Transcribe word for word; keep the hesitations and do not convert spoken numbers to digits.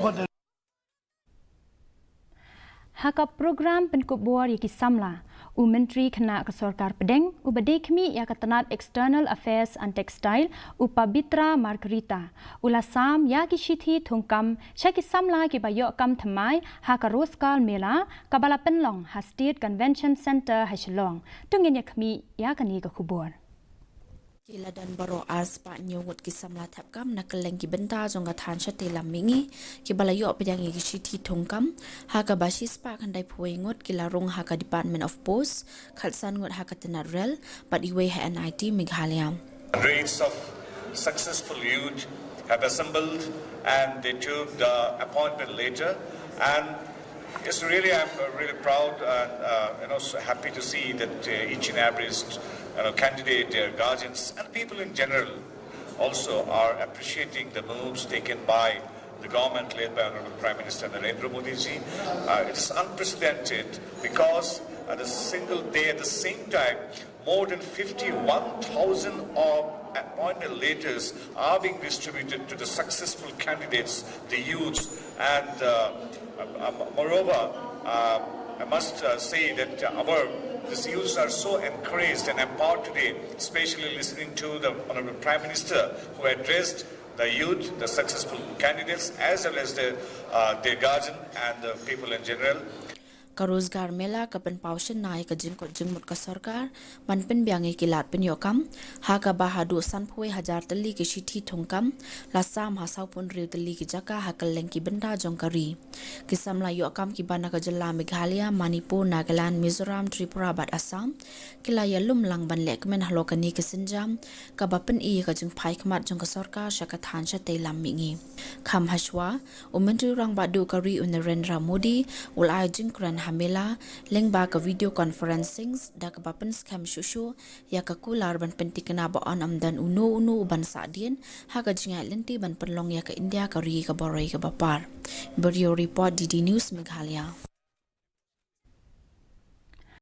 Ha ka program pynkup bor ïa ki samla, u Myntri Khynnah ka Sorkar Pdeng, uba dei khmih ïa ka tnat External Affairs and Textile, u Pabitra Margherita, u la sam ïa ki shithi thungkam sha ki samla kiba ïoh kam thymmai ha ka Rose Girl Mela, kaba la pynlong ha State Convention Centre ha Shillong. To ngin ïa khmih ïa kane ka khubor. Ki la don baroh ar spah hynñiew ngut ki samla thep kam na kylleng ki bynta jong ka thaiñ shatei lam mihngi, kiba la ïoh pdiang ïa ki shithi thungkam, ha kaba shi spah khyndai phew wei ngut ki la rung ha ka Department of Post, khatsan ngut ha ka tnat rel, bad iwei ha N I T Meghalaya. Hundreds of successful youth have assembled and they took the appointment letter, and it's really, I'm really proud and, uh, you know, so happy to see that, uh, each and every, you know, candidate, their guardians, and people in general also are appreciating the moves taken by the government led by Honorable Prime Minister Narendra Modi ji. Uh, it is unprecedented because at a single day, at the same time, more than fifty-one thousand of appointment letters are being distributed to the successful candidates, the youths, and, uh, um, um, moreover, uh, I must, uh, say that our, these youths are so encouraged and empowered today, especially listening to the Honorable Prime Minister, who addressed the youth, the successful candidates, as well as the, uh, their guardian and the people in general. Ka Rose Girl Mela ka pynpaw shynna ïa ka jingkoit jingmut ka sorkar ban pynbiang ïa ki lad pynïoh kam, ha kaba haduh sanphew wei hajar tylli ki shithi thungkam la sam ha sawphew hynriew tylli ki jaka ha kylleng ki bynta jong ka ri. Ki samla ïoh kam kiba na ka jylla Meghalaya, Manipur, Nagaland, Mizoram, Tripura bad Assam ki la ïalum lang ban lehkmen halor kane ka sienjam, kaba pyni ïa ka jingphai khmat jong ka sorkar sha ka thaiñ shatei lam mihngi. Kham hashwa, u Myntri Rangbah Duh ka ri u Narendra Modi u la ai jingkren ha Mela lyngba ka video conferencing, da kaba pynskhem shuh shuh ïa ka kular ban pynthikna ba yn ym don uno uno uban sahdien ha ka jingïaid lynti ban pynlong ïa ka India ka ri kaba roi kaba par. Bureau Report, D D News Meghalaya.